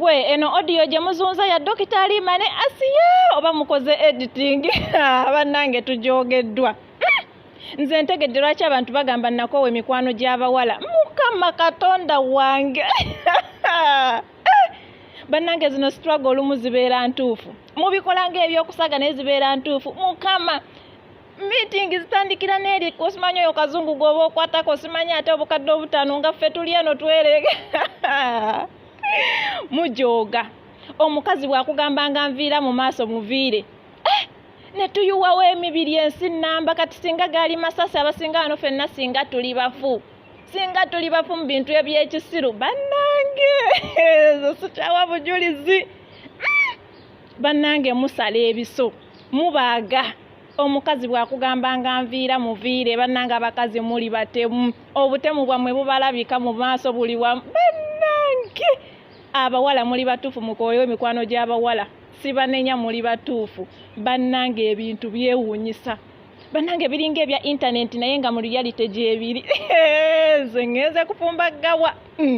Gwe eno audio gye muzunza ya Dokita Alima ne Asiya oba mukoze editing? Bannange tujogeddwa. Nze ntegedde lwaki abantu bagamba nakoowa emikwano gy'abawala. Mukama Katonda wange. Bannange zino struggle olumu zibeera ntuufu, mubikola ng'ebyokusaga naye zibeera ntuufu. Mukama, meeting zitandikira n'eri, osimanyi oyo kazungu gwoba okwatako, osimanyi ate obukadde obutaano nga ffe tuli eno twereke. Mujooga. Omukazi bw'akugamba nga nviira mu maaso, muviire. Ne tuyuwawo emibiri ensi nnamba. Kati singa gaali masasi, abasinga wano ffenna singa tuli bafu, singa tuli bafu mu bintu ebyekisiru. Bannange, ezo sikyawa bujulizi. Bannange, musala ebiso, mubaaga. Omukazi bw'akugamba nga nviira, muviire. Bannange, abakazi muli batemu, obutemu bwammwe bubalabika mu maaso buli wamu. Bannange, abawala muli batuufu, mukooyewo emikwano gy'abawala, sibanenya, muli batuufu. Bannange, ebintu byewuunyisa. Bannange, biringa ebya intaneti naye nga mu reality gyebiri. Nze ŋŋenze kufumba gawa.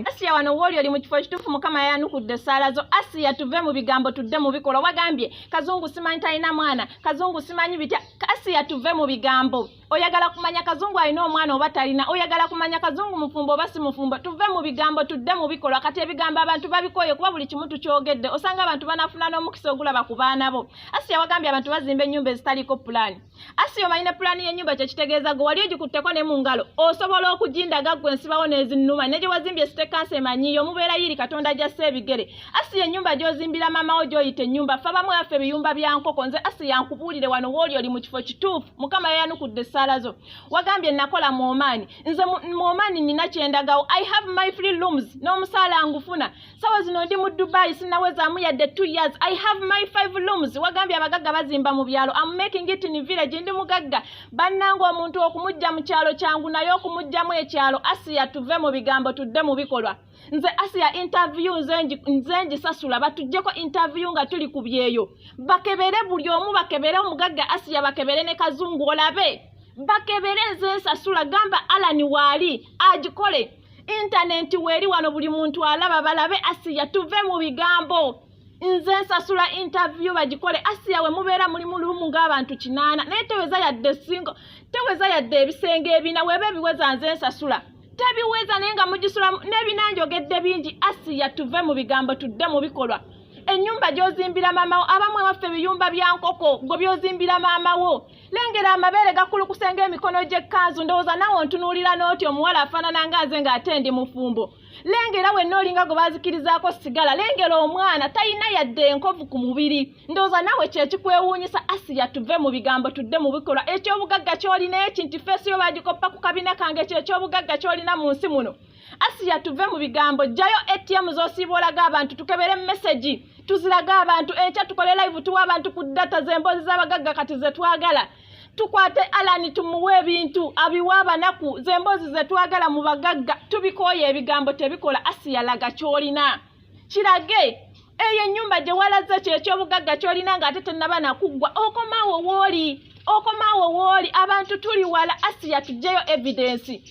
Asiya, wano wooli oli mu kifo kituufu. Mukama yayanukudde essaala zo. Asiya, tuve mu bigambo tudde mu bikolwa. Wagambye kazungu simanyi talina mwana, kazungu simanyi bitya. Asiya, tuve mu bigambo. Oyagala kumanya kazungu alina omwana oba talina? Oyagala kumanya kazungu mufumbo oba si mufumbo? Tuve mu bigambo tudde mu bikolwa. Kati ebigambo abantu babikoye kuba buli kimu tukyogedde. Osanga abantu banafuna n'omukisa ogulaba ku baana bo. Asiya, wagambye abantu bazimba ennyumba ezitaliiko pulaani. Asiya, omanyi ne pulaani y'ennyumba kyekitegeeza? Gwe wali ogikutteko ne mu ngalo, osobola okugindaga? Gwe nsibawo n'ezinnuma ne gye wazimbye sitekansi emanyiyo mubeera yiri Katonda gyassa ebigere. Asiya, ennyumba gy'ozimbira maama wo gy'oyita ennyumba, ffe abamu affe ebiyumba bya nkoko. Nze Asiya nkubuulire, wano wooli oli mu kifo kituufu. Mukama yayanukudde essaala zo. Wagambye nakola mu Omaani. Nze mu Omaani nina kyendagawo. I have my three rooms n'omusaala ngufuna. Sawa zino ndi mu Dubai, sinawezaamu yadde 2 years. I have my five rooms. Wagambye abagagga bazimba mu byalo. Am making it in village. Ndi mugagga. Bannange, omuntu okumujja mu kyalo kyangu, naye okumugjamu ekyalo. Asiya, tuve mu bigambo tudde mu bikolwa. Nze Asiya, interview nze ngisasula. Batuggyeko interview nga tuli ku byeyo, bakebere buli omu, bakebere omugagga Asiya, bakebere ne kazungu olabe, bakebere. Nze nsasula. Gamba Alani waali agikole. Intaneti weeri wano, buli muntu alaba, balabe. Asiya, tuve mu bigambo. Nze nsasula interview, bagikole. Asiya, we mubeera muli mu lumu ng'abantu 8, naye teweza yadde singo, teweza yadde ebisenge ebina. Weeba ebiweza, nze nsasula. Tebiweza, naye nga mugisulamu n'ebinanjogedde bingi. Asiya, tuve mu bigambo tudde mu bikolwa. Ennyumba gy'ozimbira maama wo, abamu ewaffe ebiyumba bya nkoko. Gwe by'ozimbira maama wo, lengera amabeere gakulukuse ng'emikono gy'ekkanzu. Ndowooza naawe ontunuulira n'oti omuwala afaanana nga nze ng'ate ndi mufumbo. Lengera wenna olinga gwe baazikirizaako sigala. Lengera omwana talina yadde enkovu ku mubiri. Ndowooza naawe kyekikwewuunyisa. Asiya, tuve mu bigambo tudde mu bikolwa. Ekyobugagga ky'olina eki nti face yo bagikoppa ku kabina kange, kyekyobugagga ky'olina mu nsi muno? Asiya, tuve mu bigambo. Jjayo ATM z'osiiba olaga abantu, tukebere message tuziraga abantu. Enkya tukole live, tuwe abantu ku data z'emboozi z'abagagga. Kati ze twagala tukwate Alani tumuwe ebintu abiwe abanaku, z'emboozi ze twagala mu bagagga. Tubikooye, ebigambo tebikola. Asiya, laga ky'olina, kirage. Eyo ennyumba gye walaze kyekyobugagga ky'olina ng'ate tennaba nakuggwa? Okomaawo wooli, okomaawo wooli. Abantu tuli wala. Asiya, tugyeyo evidence.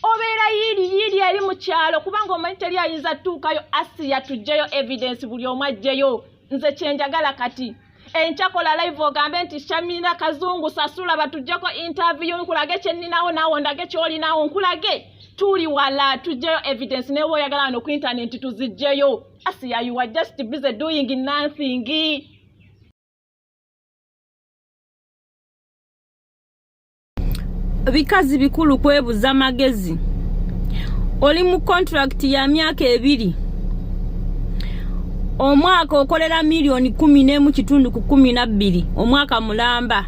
Obeera yiiri yiiri eri mu kyalo, kubanga omanyi teri ayinza tuukayo. Asiya, tugyeyo evidence, buli omu ajjeyo. Nze kyenjagala kati, enkya kola live ogambe nti Shamina kazungu sasula batuggyeko interview, nkulage kyeninawo, naawe ondage kyolinawo, nkulage. Tuli wala, tugyeyo evidence. Newe oyagala wano ku internet tuzigyeyo. Asiya, you are just busy doing nothing. Bikazi bikulu kwebuza magezi. Oli mu contract ya myaka 2, omwaka okolera miliyoni 11.5 ku 12, omwaka mulamba.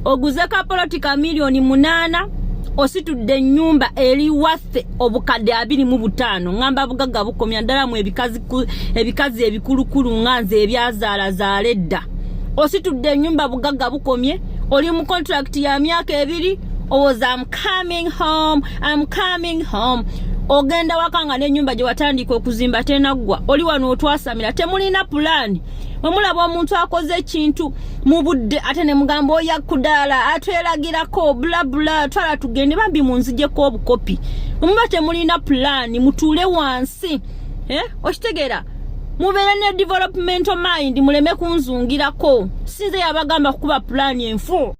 Oguze kapoloti ka miliyoni 8, ositudde ennyumba eri waffe obukadde 25. Ŋŋamba bugagga bukomya ddala mu ebikazi ebikulukulu nga nze ebyazaalazaala edda. Ositudde ennyumba, bugagga bukomye. Oli mu contract ya myaka 2, owoza "I'm coming home, I'm coming home." Ogenda waka nga n'ennyumba gye watandika okuzimba tenaggwa. Oli wano otwasamira, temulina pulaani. Bwe mulaba omuntu akoze ekintu mu budde, ate ne mugamba oya kudaala atweragirako bulabula. Twala tugende bambi munzijeko obukopi. Bwemuba temulina pulaani, mutuule wansi. Eh? Okitegeera? Mubeere ne developmental mind, muleme kunzungirako. Sinze yabagamba kukuba pulaani enfu.